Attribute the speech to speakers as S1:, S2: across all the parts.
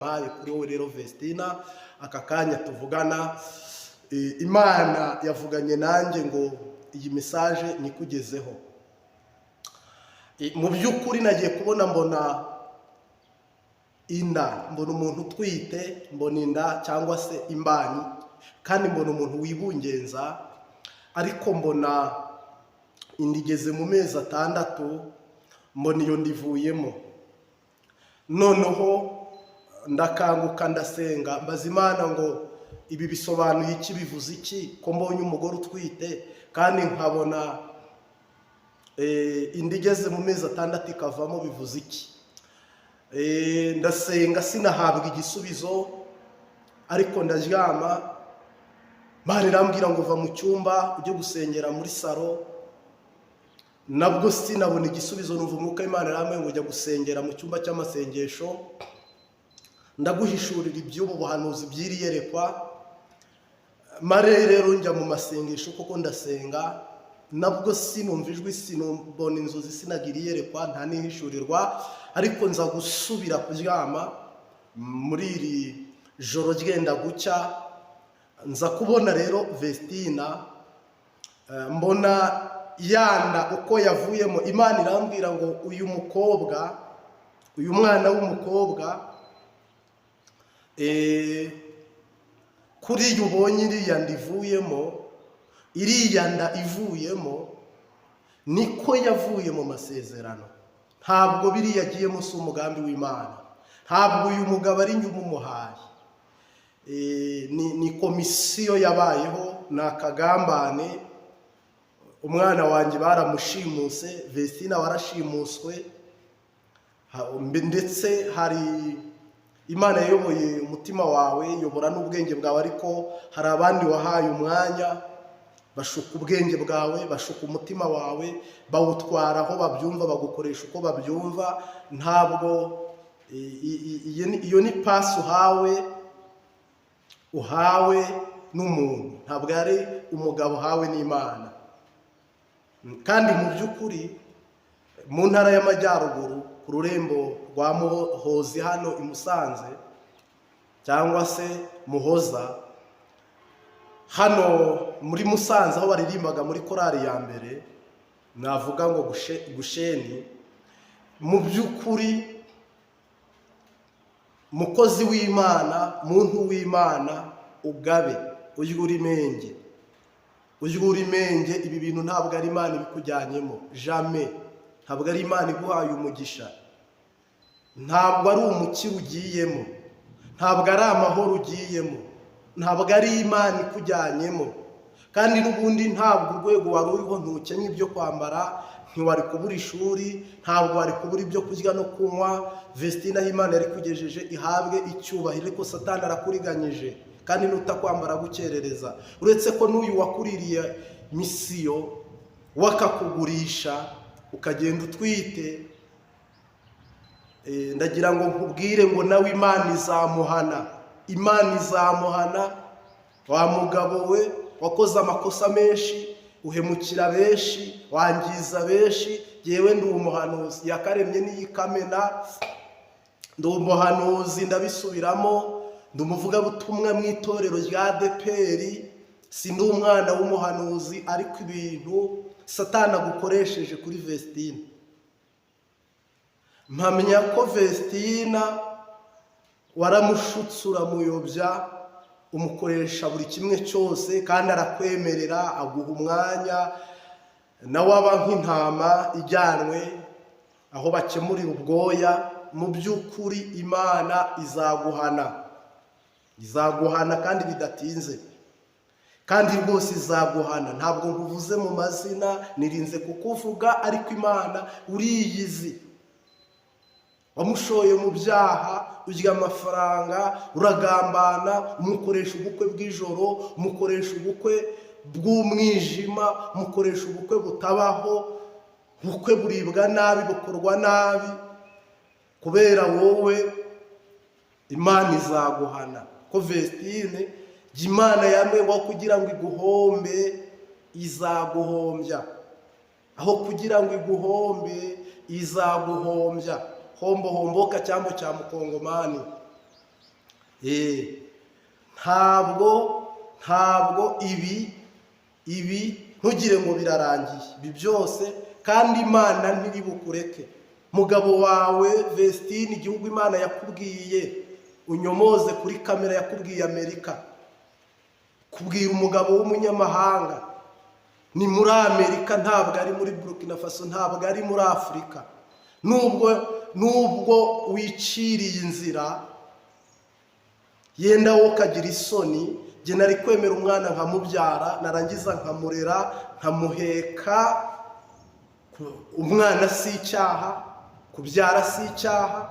S1: Yampaye kuri wowe rero Vestina, aka kanya tuvugana, Imana yavuganye nanjye ngo iyi message nikugezeho. Mu by'ukuri nagiye kubona mbona inda, mbona umuntu utwite, mbona inda cyangwa se imbanyi, kandi mbona umuntu wibungenza, ariko mbona inda igeze mu mezi 6, mbona iyo nda ivuyemo. Noneho ndakanguka, ndasenga, mbaza Imana ngo ibi bisobanuye iki, bivuze iki, ko mbonye umugore utwite kandi nkabona inda igeze mu mezi 6 ikavamo, bivuze iki? Ndasenga sinahabwa igisubizo, ariko ndaryama. Imana irambwira ngo va mu cyumba ujye gusengera muri salon. Nabwo sinabona igisubizo. Numva Umwuka w'Imana arambwira ngo ujya gusengera mu cyumba cy'amasengesho, ndaguhishurira iby'ubu buhanuzi, by'iri yerekwa. Mare rero njya mu masengesho kuko ndasenga, nabwo sinumva ijwi, sinubona inzozi, sinagira iyerekwa, nta n'ihishurirwa. Ariko nza gusubira kuryama. Muri iri joro ryenda gucya nza kubona rero Vestina, mbona yanda uko yavuyemo. Imana irambwira ngo uyu mukobwa, uyu mwana w'umukobwa, kuriya ubonye iriya nda ivuyemo, iriya nda ivuyemo niko yavuye mu masezerano. Ntabwo biriya agiyemo si umugambi w'Imana, ntabwo uyu mugabo ari njye umumuhaye. Ni komisiyo yabayeho, ni akagambane. Umwana wanjye baramushimuse, Vestina warashimuswe. Ndetse hari Imana yayoboye umutima wawe, yobora n'ubwenge bwawe, ariko hari abandi wahaye umwanya bashuka ubwenge bwawe, bashuka umutima wawe, bawutwara aho babyumva, bagukoresha uko babyumva. Ntabwo iyo ni pasi uhawe n'umuntu, ntabwo ari umugabo uhawe n'Imana. Kandi mu by'ukuri mu Ntara y'Amajyaruguru, ku rurembo rwa Muhozi hano i Musanze, cyangwa se Muhoza hano muri Musanze, aho baririmbaga muri korali ya mbere, navuga ngo Gusheni. Mu by'ukuri, mukozi w'Imana, muntu w'Imana, ugabe, ujye uri menge, ujye uri menge. Ibi bintu ntabwo ari Imana ibikujyanyemo, jamais. Ntabwo ari Imana iguhaye umugisha, ntabwo ari umukiro ugiyemo, ntabwo ari amahoro ugiyemo, ntabwo ari Imana ikujyanyemo. Kandi n'ubundi ntabwo urwego wari uriho, ntukennye ibyo kwambara, ntiwari kubura ishuri, ntabwo wari kubura ibyo kurya no kunywa. Vestina, aho Imana yari kugejeje ihabwe icyubahiro, ariko Satani arakuriganyije kandi nutakwambara gukerereza. Uretse ko n'uyu wakuririye misiyo wakakugurisha ukagenda utwite, ndagira ngo nkubwire ngo nawe Imana izamuhana, Imana izamuhana. Wa mugabo we, wakoze amakosa menshi, uhemukira benshi, wangiza benshi. Yewe, ndi umuhanuzi yakaremye n'iyikamena, ndi umuhanuzi, ndabisubiramo, ndi umuvugabutumwa mu itorero rya ADEPR. Si ndi umwana w'umuhanuzi, ariko ibintu Satani agukoresheje kuri Vestine, mpamya ko Vestina waramushutse, uramuyobya, umukoresha buri kimwe cyose, kandi arakwemerera, aguha umwanya, nawe aba nk'intama ijyanwe aho bakemurira ubwoya. Mu by'ukuri Imana izaguhana, izaguhana kandi bidatinze, kandi rwose izaguhana. Ntabwo nkuvuze mu mazina, nirinze kukuvuga, ariko Imana uriyizi. Wamushoye mu byaha, urya amafaranga, uragambana, umukoresha ubukwe bw'ijoro, umukoresha ubukwe bw'umwijima, umukoresha ubukwe butabaho, ubukwe buribwa nabi, bukorwa nabi kubera wowe. Imana izaguhana ko Vestine, Imana yambaye ngo kugira ngo iguhombe izaguhombya, aho kugira ngo iguhombe izaguhombya. Hombo homboka, cyambo cya mukongomani. Ntabwo ibi ntugire ngo birarangiye ibi byose, kandi Imana ntiri bukureke. Mugabo wawe Vestine, igihugu Imana yakubwiye, unyomoze kuri kamera, yakubwiye Amerika, kubwira umugabo w'umunyamahanga. Ni muri Amerika, ntabwo ari muri Burkina Faso, ntabwo ari muri Afurika. Nubwo wiciriye inzira, yenda wowe ukagira isoni, njye nari kwemera umwana nkamubyara, narangiza nkamurera, nkamuheka. Umwana si icyaha, kubyara si icyaha,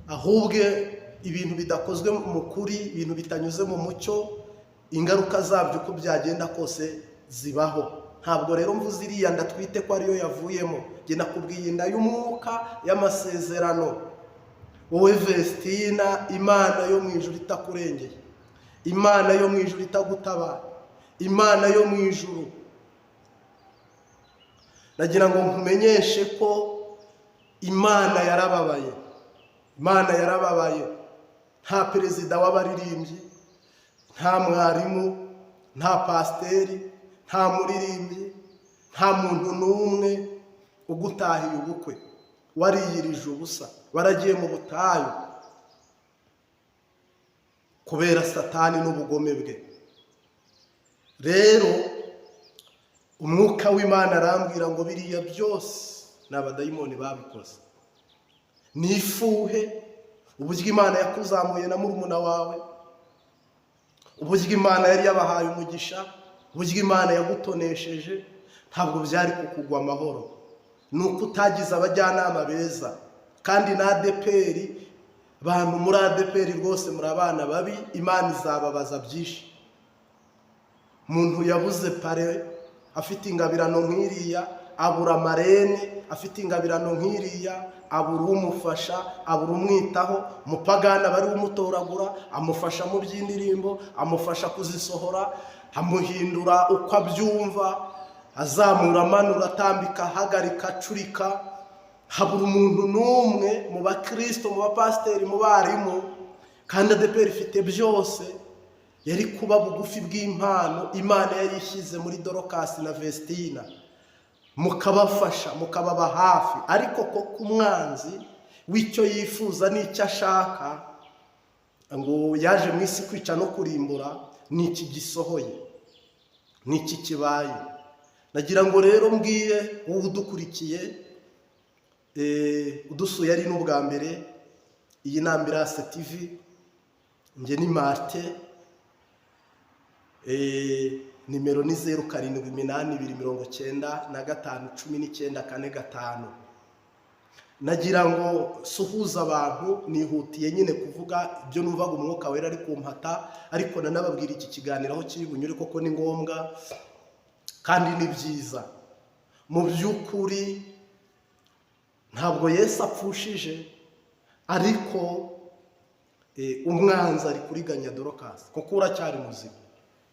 S1: ahubwo ibintu bidakozwe mu kuri, ibintu bitanyuze mu mucyo, ingaruka zabyo uko byagenda kose zibaho. Ntabwo rero mvuze iriya nda twite ko ariyo yavuyemo. Njye nakubwiye inda y'umwuka, y'amasezerano. Wowe Vestina, Imana yo mu ijuru itakurengeye, Imana yo mu ijuru itagutabara, Imana yo mu ijuru, nagira ngo nkumenyeshe ko Imana yarababaye, Imana yarababaye. Nta perezida w'abaririmbyi, nta mwarimu, nta pasiteri, nta muririmbyi, nta muntu n'umwe ugutahiye ubukwe. Wariyirije ubusa, waragiye mu butayu kubera Satani n'ubugome bwe. Rero Umwuka w'Imana arambwira ngo biriya byose ni abadayimoni babikoze, ni ifuhe. Uburyo Imana yakuzamuye na murumuna wawe, uburyo Imana yari yabahaye umugisha, uburyo Imana yagutonesheje, ntabwo byari kukugwa amahoro. Ni uko utagize abajyanama beza. Kandi na ADEPR, bantu muri ADEPR rwose muri abana babi, Imana izababaza byinshi. Umuntu yabuze parrain afite ingabirano nk'iriya, abura marraine afite ingabirano nk'iriya, abura umufasha, abura umwitaho. Umupagani aba ari we umutoragura, amufasha mu by'indirimbo, amufasha kuzisohora, amuhindura uko abyumva, azamura, amanura, atambika, ahagarika, acurika. Habura umuntu n'umwe mu bakirisito, mu bapasiteri, mu barimu, kandi ADEPR ifite byose. Yari kuba bugufi bw'impano Imana yari ishyize muri Dorokasi na Vestina, mukabafasha, mukababa hafi. Ariko koko umwanzi w'icyo yifuza n'icyo ashaka, ngo yaje mu isi kwica no kurimbura, ni iki gisohoye, ni iki kibaye. Nagira ngo rero mbwire wowe udukurikiye, udusuye ari n'ubwa mbere, iyi ni Ambirase TV, njye ni Marite. Nimero ni 0782 95 19 45. Nagira ngo suhuze abantu, nihutiye nyine kuvuga ibyo numvaga Umwuka Wera ari kumpata, ariko nanababwira iki kiganiro aho kiri bunyure, koko ni ngombwa kandi ni byiza. Mu by'ukuri ntabwo Yesu apfushije, ariko umwanzi ari kuriganya Dorokasi, kuko uracyari muzima,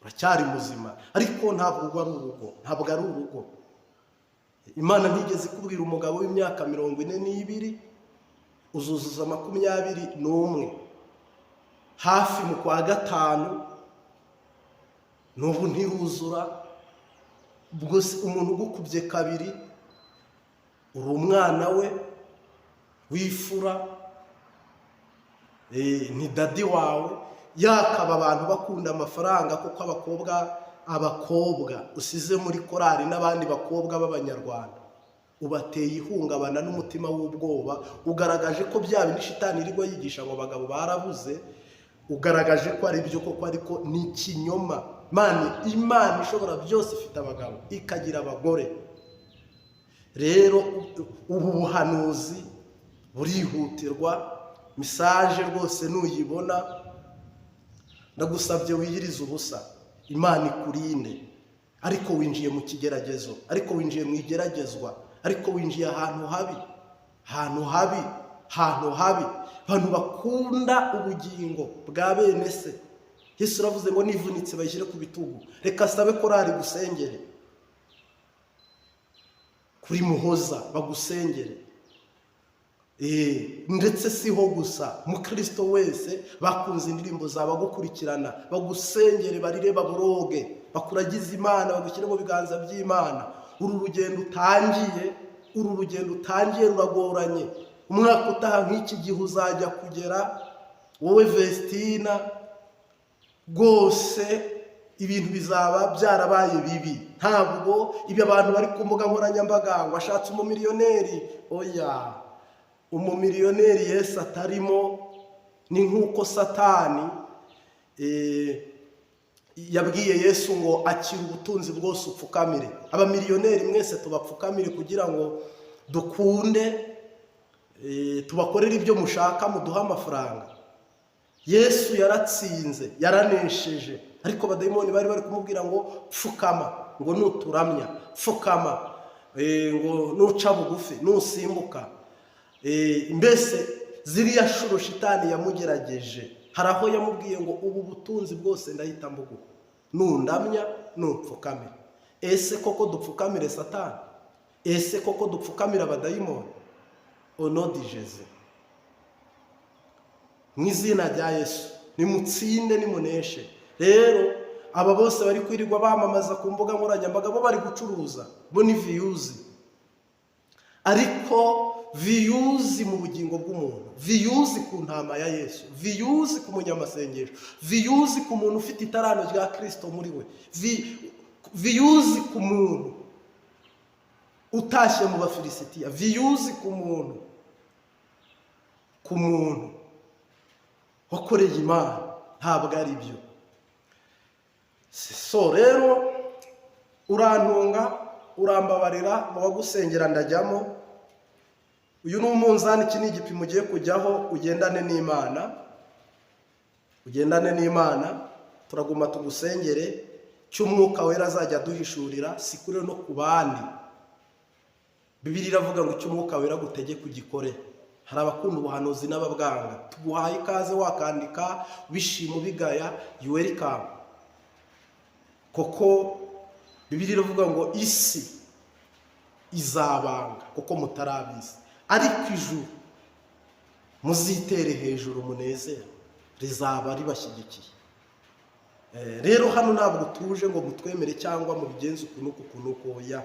S1: uracyari muzima, ariko ntabwo urwo ari urugo, ntabwo ari urugo. Imana ntigeze ikubwira umugabo w'imyaka 42, uzuzuza 21 hafi mu kwa gatanu, n'ubu ntiruzura. Ubwo se umuntu ugukubye kabiri, uri umwana we w'ifura, ni daddy wawe. Yakaba abantu bakunda amafaranga kuko abakobwa usize muri korali n'abandi bakobwa b'Abanyarwanda ubateye ihungabana n'umutima w'ubwoba. Ugaragaje ko bya bindi shitani irirwa yigisha ngo abagabo barabuze, ugaragaje ko ari byo koko, ariko ni ikinyoma. Imana ishobora byose ifite abagabo, ikagira abagore. Rero ubu buhanuzi burihutirwa. Message rwose nuyibona, ndagusabye wiyirize ubusa, Imana ikurinde. Ariko winjiye mu kigeragezo, ariko winjiye mu igeragezwa, ariko winjiye ahantu habi, ahantu habi, ahantu habi. Abantu bakunda ubugingo bwa bene se, Yesu uravuze ngo nivunitse bayishyire ku bitugu. Reka sabe korari gusengere kuri Muhoza, bagusengere. Ndetse siho gusa, mukristo wese bakunze indirimbo zawe, bagukurikirana, bagusengere, barire, baboroge, bakuragize Imana, bagushyire mu biganza by'Imana. Uru rugendo utangiye, uru rugendo utangiye ruragoranye. Umwaka utaha nk'iki gihe uzajya kugera wowe Vestina rwose ibintu bizaba byarabaye bibi. Ntabwo ibi abantu bari ku mbuga nkoranyambaga ngo ashatse umumiliyoneri, oya. Umumiliyoneri Yesu atarimo ni nk'uko Satani yabwiye Yesu ngo akira ubutunzi bwose upfukamire. Abamiliyoneri mwese tubapfukamire kugira ngo dukunde tubakorere ibyo mushaka, muduhe amafaranga. Yesu yaratsinze, yaranesheje, ariko abadayimoni bari bari kumubwira ngo pfukama, ngo nuturamya, pfukama, ngo nuca bugufi, nusimbuka. Mbese ziriya shuro shitani yamugerageje, hari aho yamubwiye ngo ubu butunzi bwose ndahita mbuguha nundamya, nupfukamire. Ese koko dupfukamire Satani? Ese koko dupfukamire abadayimoni? Au nom de Jésus, mu izina rya Yesu, nimutsinde, nimuneshe. Rero aba bose bari kwirirwa bamamaza ku mbuga nkoranyambaga, bo bari gucuruza, bo ni views. Ariko views mu bugingo bw'umuntu, views ku ntama ya Yesu, views ku munyamasengesho, views ku muntu ufite itarano rya Kirisito muri we, views ku muntu utashye mu Bafilisitiya, views ku muntu wakoreye Imana, ntabwo ari byo. So rero urantunga, urambabarira, mu bagusengera ndajyamo. Uyu ni umunzani, iki ni igipimo ugiye kujyaho. Ugendane n'Imana, ugendane n'Imana. Turaguma tugusengere cy'Umwuka Wera azajya aduhishurira, si kuri no ku bandi. Bibiliya iravuga ngo icyo Umwuka Wera agutegeka ugikore. Hari abakunda ubuhanuzi n'ababwanga. Tuguhaye ikaze, wakandika ubishima, ubigaya, you welcome. Koko Bibiliya iravuga ngo isi izabanga kuko mutarabizi, ariko ijuru muzitere hejuru munezere, rizaba ribashyigikiye. Rero hano ntabwo tuje ngo mutwemere cyangwa mubigenze uku n'uku, uku n'uku, oya.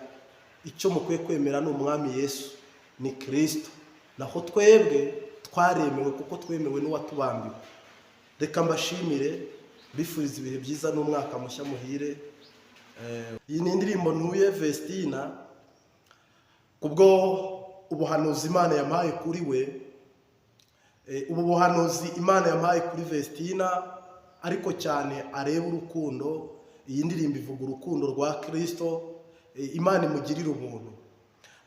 S1: Icyo mukwiye kwemera ni Umwami Yesu, ni Kirisito. Naho twebwe twaremewe kuko twemewe n'uwatubambiwe. Reka mbashimire, mbifuriza ibihe byiza n'umwaka mushya muhire. Iyi ni indirimbo ntuye Vestina kubwo ubuhanuzi Imana yampaye kuri we. Ubu buhanuzi Imana yampaye kuri Vestina, ariko cyane areba urukundo. Iyi ndirimbo ivuga urukundo rwa Kirisito. Imana imugirira ubuntu.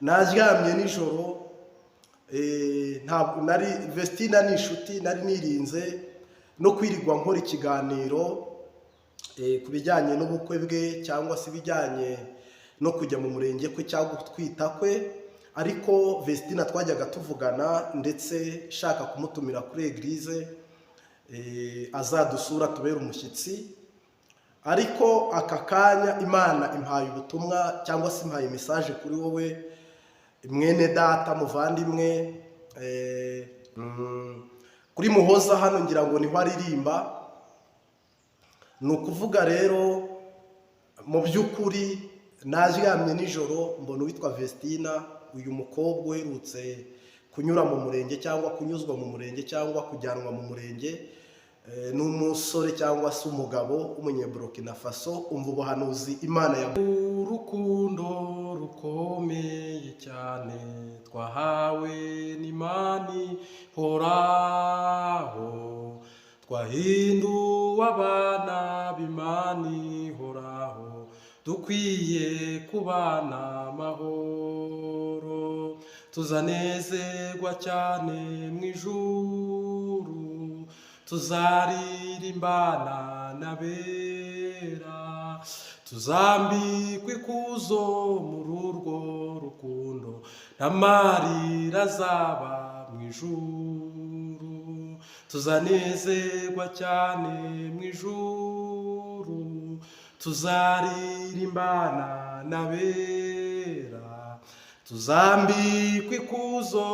S1: Naryamye nijoro, ntabwo nari, Vestina ni inshuti, nari nirinze no kwirirwa nkora ikiganiro ku bijyanye n'ubukwe bwe cyangwa se ibijyanye no kujya mu murenge kwe cyangwa gutwita kwe. Ariko Vestina twajyaga tuvugana, ndetse shaka kumutumira kuri église, azadusura tubere umushyitsi. Ariko aka kanya Imana impaye ubutumwa cyangwa se impaye message kuri wowe, mwene data muvandimwe. Kuri Muhoza hano ngira ngo niho aririmba. Ni ukuvuga rero, mu by'ukuri naryamye nijoro mbona uwitwa Vestina, uyu mukobwa uherutse kunyura mu murenge cyangwa kunyuzwa mu murenge cyangwa kujyanwa mu murenge n'umusore cyangwa se umugabo w'Umunyeburukina Faso. Umva ubuhanuzi Imana ya urukundo rukomeye cyane twahawe n'Imana ihoraho, twahinduwe abana b'Imana ihoraho, dukwiye kubana amahoro. Tuzanezerwa cyane mu ijuru, tuzaririmbana n'abera, tuzambikwa ikuzo muri urwo rukundo, n'amarira azaba mu ijuru. Tuzanezerwa cyane mu ijuru, tuzaririmbana n'abera. Tuzambikwa ikuzo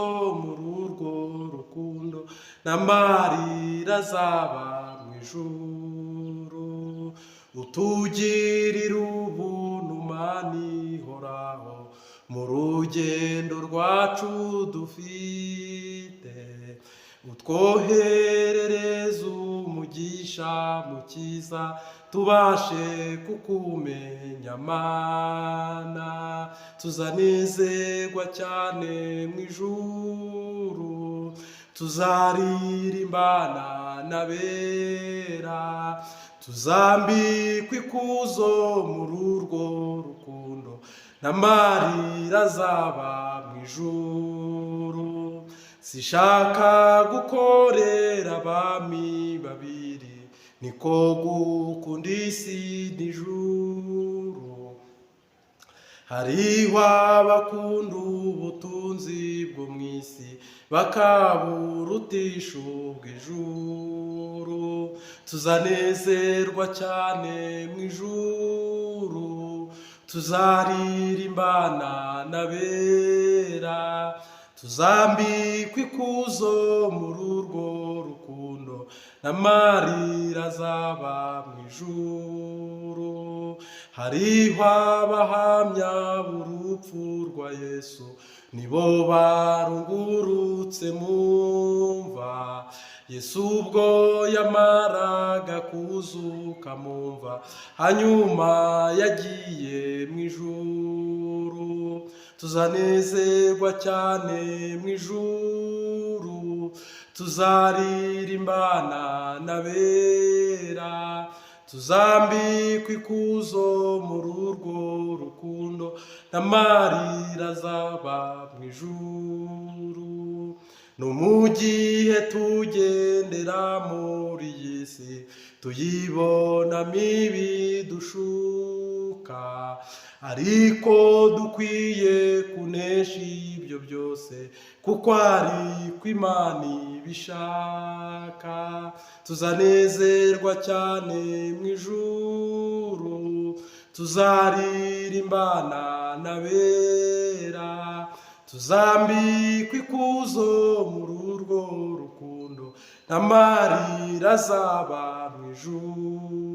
S1: muri urwo rukundo, n'amarira azaba mu ijuru. Utugirire ubuntu, Mana ihoraho, mu rugendo rwacu dufite. Utwoherereze umugisha, Mukiza, tubashe kukumenya, Mana. Tuzanezerwa cyane mu ijuru, tuzaririmbana n'abera. Tuzambikwa ikuzo muri urwo rukundo, n'amarira azaba mu ijuru. Sishaka gukorera abami babiri, niko gukunda isi n'ijuru. Hariho abakunda ubutunzi bwo mu isi, bakaburutisha ubw'ijuru. Tuzanezerwa cyane mu ijuru, tuzaririmbana n'abera. Tuzambikwa ikuzo muri urwo rukundo, n'amarira azaba mu ijuru. Hariho abahamya b'urupfu rwa Yesu, nibo barungurutse mu mva. Yesu ubwo yamaraga kuzuka mu mva, hanyuma yagiye mu ijuru. Tuzanezerwa cyane mu ijuru, tuzaririmbana n'abera. Tuzambikwa ikuzo muri urwo rukundo, n'amarira azaba mu ijuru. No mu gihe tugendera muri iyi si, tuyibonamo ibidushuka, ariko dukwiye kunesha ibyo byose, kuko ari ko Imana ibishaka. Tuzanezerwa cyane mu ijuru, tuzaririmbana n'abera. Tuzambikwa ikuzo muri urwo rukundo, n'amarira azaba mu ijuru.